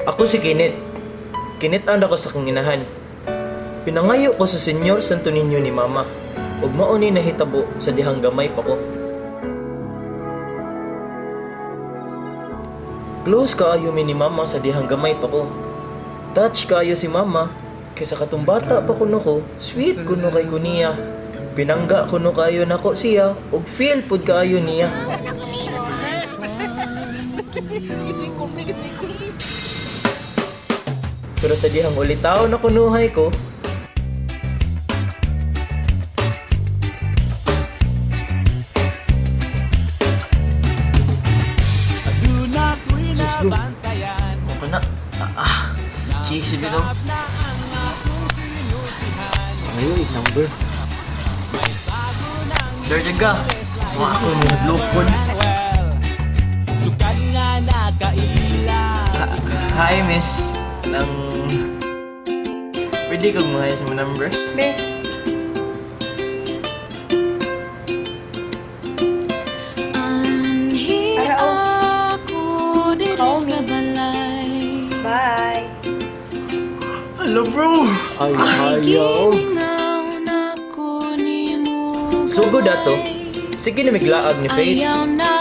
Ako si Kinit. Kinitan ako sa kanginahan. Pinangayo ko sa Senyor Santo Niño ni Mama. Ug mao ni nahitabo sa dihang gamay pa ko. Close kaayo mi ni Mama sa dihang gamay pa ko. Touch kaayo si Mama kaysa katong bata pa kuno ko, sweet kuno kay ko niya. Pinangga kuno kaayo nako siya ug feel pud kaayo niya. Pero sa dihang ulitaw na kunuhay ko, Sus, bro. Okay na. Cheesy bitaw. Ngayon, number. Sir Jagga, mga ako ni naglupon. Sukad nga nakaila. Hi, miss. Nang... Pwede kong mga sa number? Be, Anhi Ara, oh. ako diri Call sa me. balay. Bye. Hello, bro! Ay, Ay ayaw. gimingaw na ko nimo Sugod ato. Sige na miglaag ni Faith. Ayaw na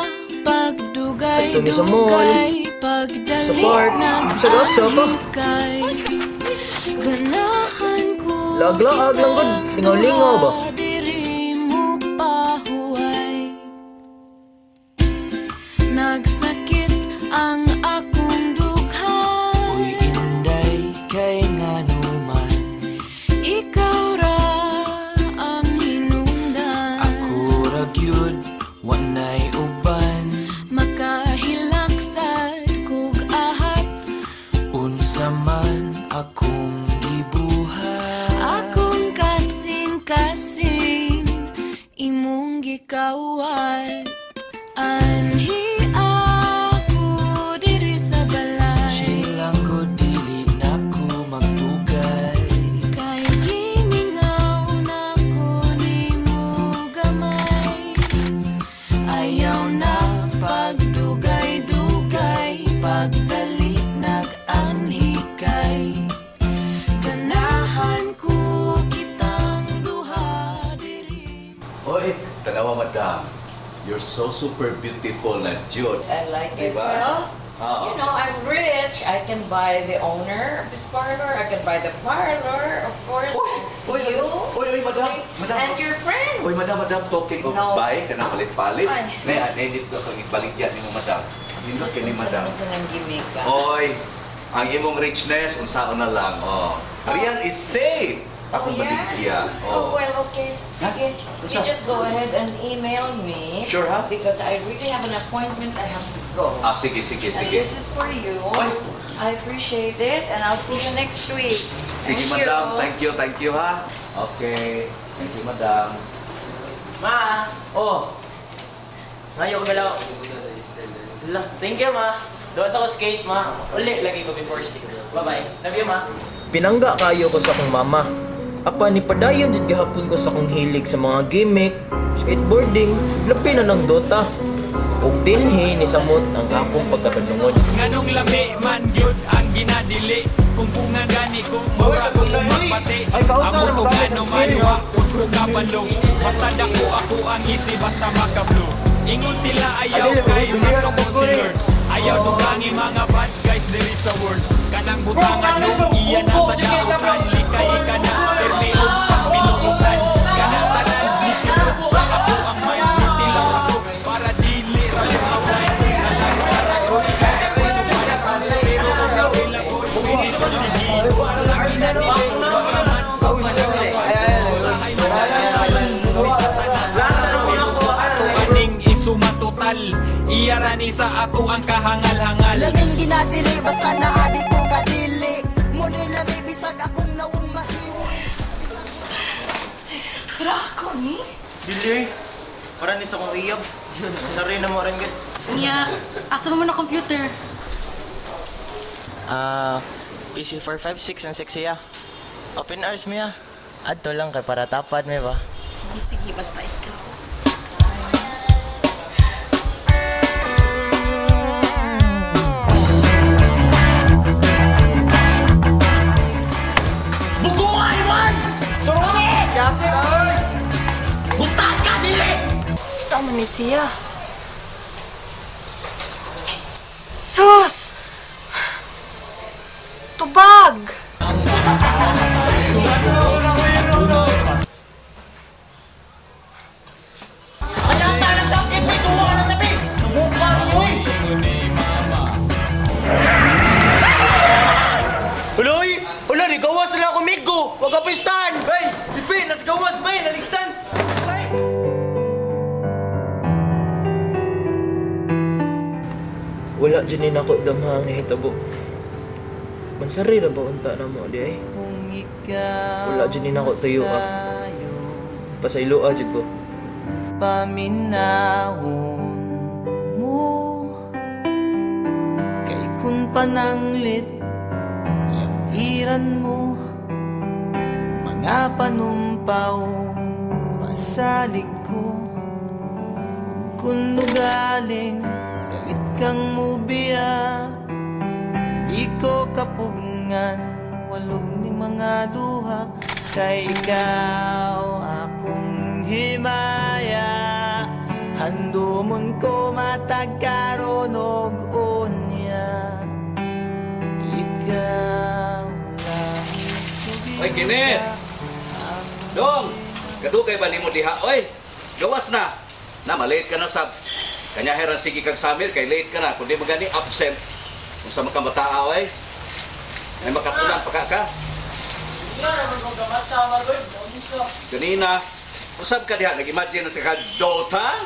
pagdugay Adto mi sa mall, dugay pagdali sa park, sa gasa pa. nag-anhikay. Ganahan ko Laag-laag lang gud, kitang lingaw-lingaw ba? duha, diri mo pahuway. Nagsakit ang akong dughan. Uy, inday, kay nga numan. Ikaw ra ang hinungdan. Ako ra gyud, wanay uban. Makahilak sad kog ahat. Unsa man akong gibuhat. Akong kasing-kasing imong gikawat. Anhi ako diri sa balay. Chill ko, dili na ko magdugay. Kay gimingaw na ko nimo gamay. Ayaw na pagdugay-dugay, pagdali nag-anhikay. Ganahan ko kitang duha diri. Oy, tanawa madam. You're so super beautiful na jud. I like it. Diba? Well, Ah. I'm rich. I can buy the owner of this parlor. I can buy the parlor, of course. Oy, You. oy, oy, madam, madam. And your friends. Oy, madam, madam, talking of No. buy, kanang palit-palit. Ay. Nay, anay dito kang ibaligya nimo madam. Nindot Sus, kini unsa madam. naman sa nang gimmick ka? Oy, ang imong richness unsaon na lang, oh. Real estate. Akong Oh, yeah? baligya. Oh, well, okay. Sige. You Unsa? just go ahead and email me. Sure, ha? Because I really have an appointment. I have to go. Ah, sige, sige, And sige. this is for you. Oy. I appreciate it, and I'll see you next week. Sige, Thank madam. you. Thank you, thank you, ha. Okay. Thank you, madam. Ma! Oh, Ngayon ko galaw. Hala, thank you, ma. Doon sa ko skate, ma. Uli, lagi ko before 6. Bye-bye. Love you, ma. Pinangga kayo ko sa akong mama. Apa ni padayon jud gihapon ko sa akong hilig sa mga gimmick, skateboarding, labi na ng Dota. Ug dinhi ni samot ang akong pagkatulungon. Nganong lami man gyud ang ginadili. Kung bunga gani ko mura ko mapati. Ay, kausa na Amo to magamit ang ngano skill. man wa ko kabalo. Basta dako ako ang easy basta makablo. Ingon sila ayaw Adili, kay bili, masok bili, si Lord. Ayaw dugangi mga bad guys diri sa world. Kanang butangan no iya na sa dautan. Likay ka na permi og pagbinuotan. Kana tanan nisulod sa ako ang mind. Nitilaw ra ko para dili ra ko ma-blind. Nalang sa ragot kada ko suman. Pero og available pwede ko sige. Sa ginadili wala man ko managawas. Usahay madala sa tanan. Aning isumatotal. Iyarani sa ato ang kahangal-hangal. Laming ginadili basta naadi ko kadili. Mo nila may bisag akong nawong mahiwa. Pero ako ni? Dili. Para ni sa akong iyab. Sorry na mo rin gud. Niya, asa mo na computer? PC 456 and 6 iya. Open hours mi ya. Adto lang kay para tapad mi ba. Sige, sige, basta ikaw. man ni siya? Sus! Tubag! Uloy! Ulo, di gawas na ako migo! Wag ka pistan! Bay! Si Finn! Nasa gawas, bay! Naligsan! Bay! Wala dyan din ako damhang nahitabo. Mansari na ba unta na mo di ay? Wala dyan din ako tuyo ah. Pasaylo ah, jud ko. Paminahon mo kay kun pananglit yang iran mo mga panumpaw pasalig ko. Ug kun lugaling galit kang mubiya, di ko kapugngan walog ni mga luha kay ikaw akong himaya. Handumon ko matagkaroon og unya, ikaw lang. Oy, Kenneth! Dong! Kadugay ba nimo diha? Oy! Gawas na! Na, malate ka na sab. Kanya heran sige kag samil, kay late ka na. Kundi magani absent. Kung sa makamataa, oy. May makatunan pa ka ka. Ganina, usab ka diha, nag-imagine na sa kag Dota?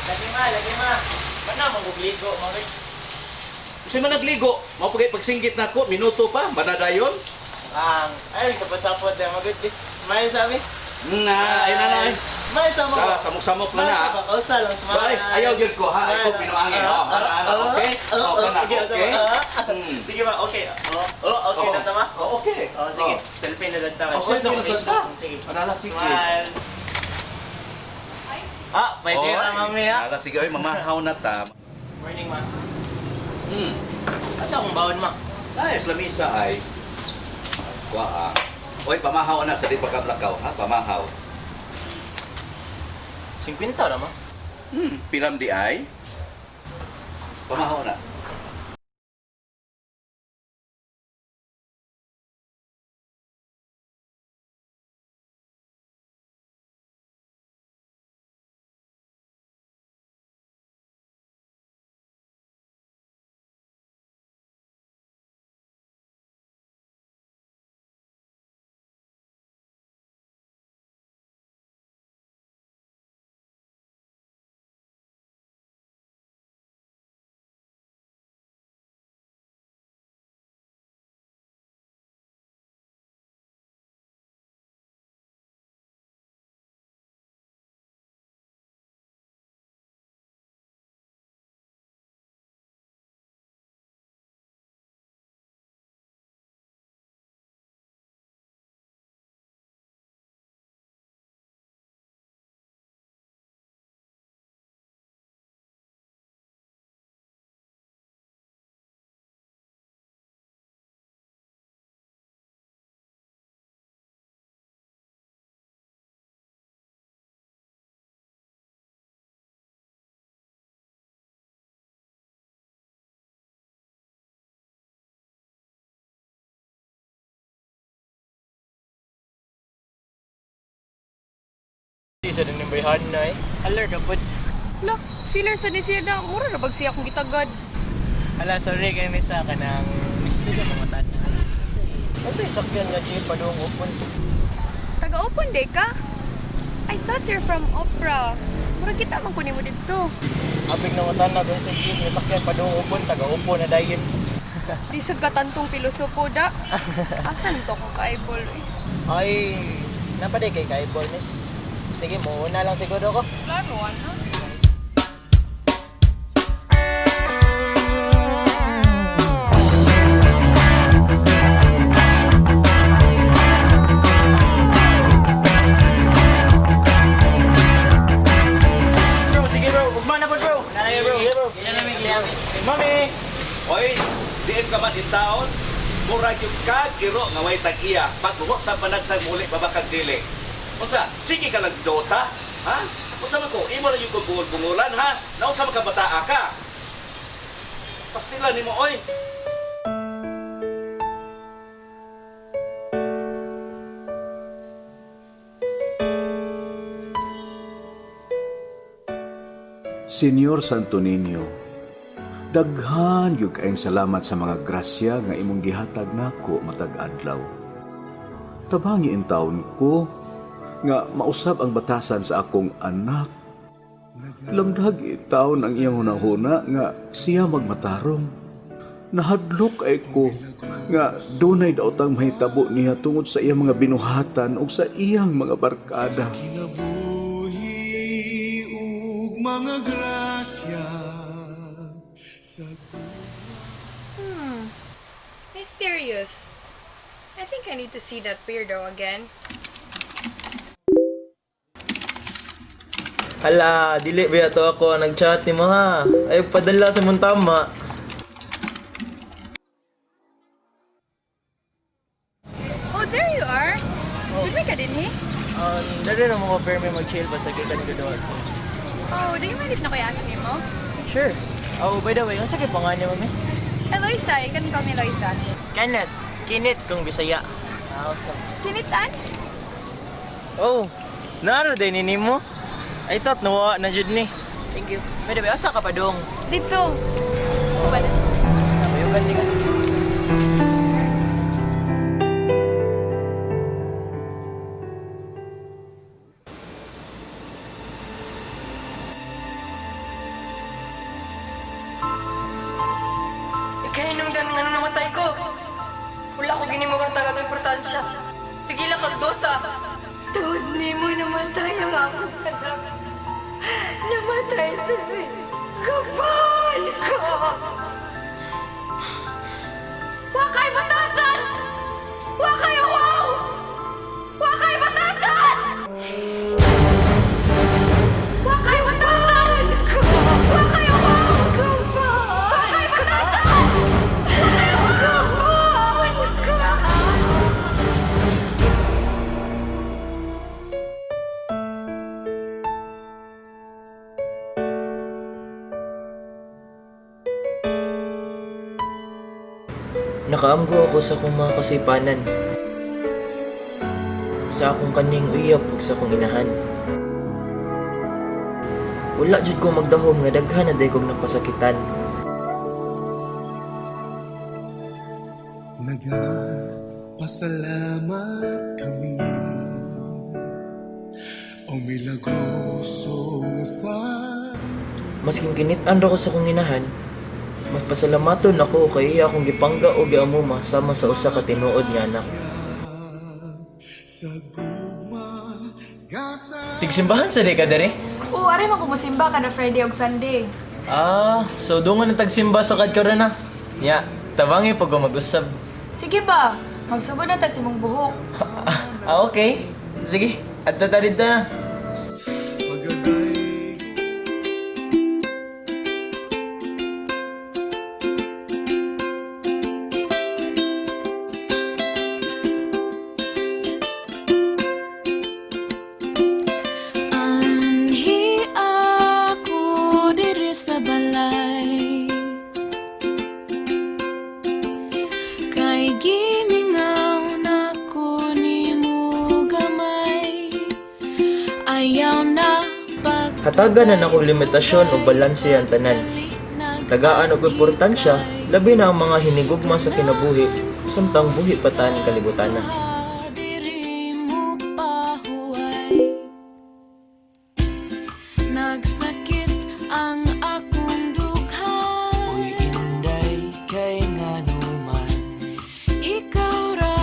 Lagi ma, lagi ma. Mana magugligo, mga Kasi man nagligo, mao pagay pagsinggit nako, minuto pa, manadayon. Ang, ay, sapot-sapot na, magod. Smile sabi. Na, ay na na. ay. Smile sa mga. Ah, samok-samok na na. Kausa lang, smile. Ay, ayaw gyud ko ha, ay ko pinuangin. Oh, ana ana, okay? Oh, kana, Sige, okay. ah. Sige ma, okay. Oh, oh, okay na tama? Oh, okay. Oh, sige. Selfie na lang tayo. Oh, selfie na lang ta. Sige. Ana na, sige. Smile. Ah, may tira mami ha. Ana, sige, oy, mamahaw na ta. Morning ma. Asa akong bawon ma? Ay, sa lamisa ay. Wa ah. Oy, pamahaw na sa di pagkablakaw ha, pamahaw. 50 ra ma. Pilam di ay. Pamahaw na. Sa din yung bayhan na eh. Alert ka po. Look, feeler sa ni siya na. Mura na bag siya akong gitagad. Ala, sorry kay Misa ka nang miss ko yung mga tatas. Kasi sakyan nga jeep padung open. Taga-open day ka? I thought you're from Opera. Mura kita man kunin mo dito. Abig na mata na sa jeep nga sakyan padung open taga open na dayon. Di sa katantong pilosopo da. Asan to akong ka-eyeball eh? Ay, napaday kay kaibol miss. Sige, muuna lang siguro ko. Klaro, ano? Bro, sige bro, ugma na po bro. Nanay bro. Sige bro. Mami. Oy, diin ka man in taon. Murag yung kag iro nga way tag-iya. Pagbuhok sa panagsang muli pa ba kag dili. Unsa? Sige ka lang Dota, ha? Unsa man ko, imo na yung bungol-bungulan ha? Naunsa man ka bataa ka? Pastila nimo oy. Senyor Santo Niño, daghan gyud kaayong salamat sa mga grasya nga imong gihatag nako matag adlaw. Tabangi in taon ko nga mausab ang batasan sa akong anak. Lamdag taon ang iyang hunahuna nga siya magmatarong. Nahadlok ay ko nga dunay daotang mahitabo niya tungod sa iyang mga binuhatan ug sa iyang mga barkada. Kinabuhi ug mga grasya sa Mysterious. I think I need to see that weirdo again. Hala, dili ba to ako ang nag-chat nimo ha? Ay padala sa mong tama. Oh, there you are. Did ka din, eh? Dali na mo ko permi mag-chill basta kita ni Dodo. Oh, do you mind if na ko i-ask nimo? Sure. Oh, by the way, unsa kay pangalan nimo, miss? Eloisa, you can call me Eloisa. Kenneth. Kinit kung Bisaya. Awesome. Kinitan? Oh, naaro din ni nimo. I thought nawa na jud ni. Thank you. By the way, asa ka pa dong? Dito. Wala. Bayugan di ka. Ikay nung dan nga namatay ko. Wala ko ginimugang tagag importansya. Sige lang kag Dota. Tuod nimo namatay ang akong anak. Namatay sa kapal ko. Wakay batasan! Wakay wow! Wakay batasan! Wakay batasan! Wakay wow! Wakay batasan! Wakay wow! Nakaamgo ako sa akong mga kasipanan. Sa akong kaning uyab ug sa akong inahan. Wala jud ko magdahom nga daghan na day kog napasakitan. Nagapasalamat kami O milagroso nga santo Masking kinit-an ra ko sa akong inahan, magpasalamaton ako kay iya akong gipangga o giamuma sama sa usa ka tinuod nga anak. Sa gugma gasa Tigsimbahan sa day ka dere? Oo, aray man kumusimba kada Friday og Sunday. Ah, so dungan ang tagsimba sa kadkaron na. Ya, tabangi pag ko mag-usab. Sige ba, magsugod na ta sa imong buhok. Ah, okay. Sige, adto ta dito na. Pagaday Anhi ako diri sa balay Kay gimingaw na ko nimo gamay Ayaw na pag Hatagan na nako limitasyon o balanse ang tanan. Tagaan og importansya, labi na ang mga hinigugma sa kinabuhi, samtang buhi pa ta ning kalibutana. Diri mo pahuway. Nagsakit ang akong dukhan. Uy, inday, kay nga numan. Ikaw ra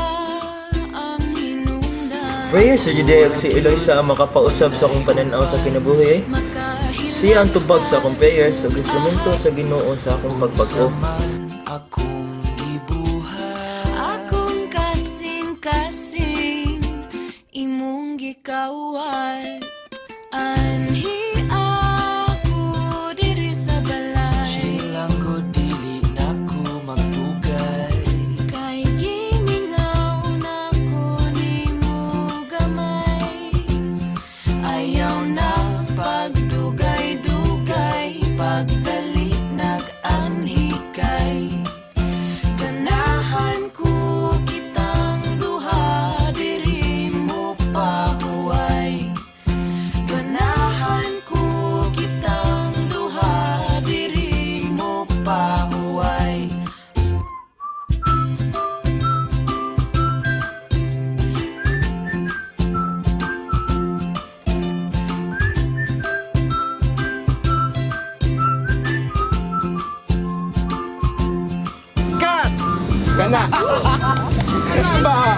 ang hinungdan. Prayer sa Judea si Eloisa ang makapausab sa akong pananaw sa kinabuhi eh. Makahilang Siya ang tubag sa akong prayers ug instrumento sa Ginoo sa akong pagbag-o. Man akong gibuhat. Akong kasing-kasing imong gikawat. Anhi ako diri sa balay. Silang ko dili na ko magdugay. Kay gimingaw na ko nimo gamay. Ayaw na. Kana. Kana ba?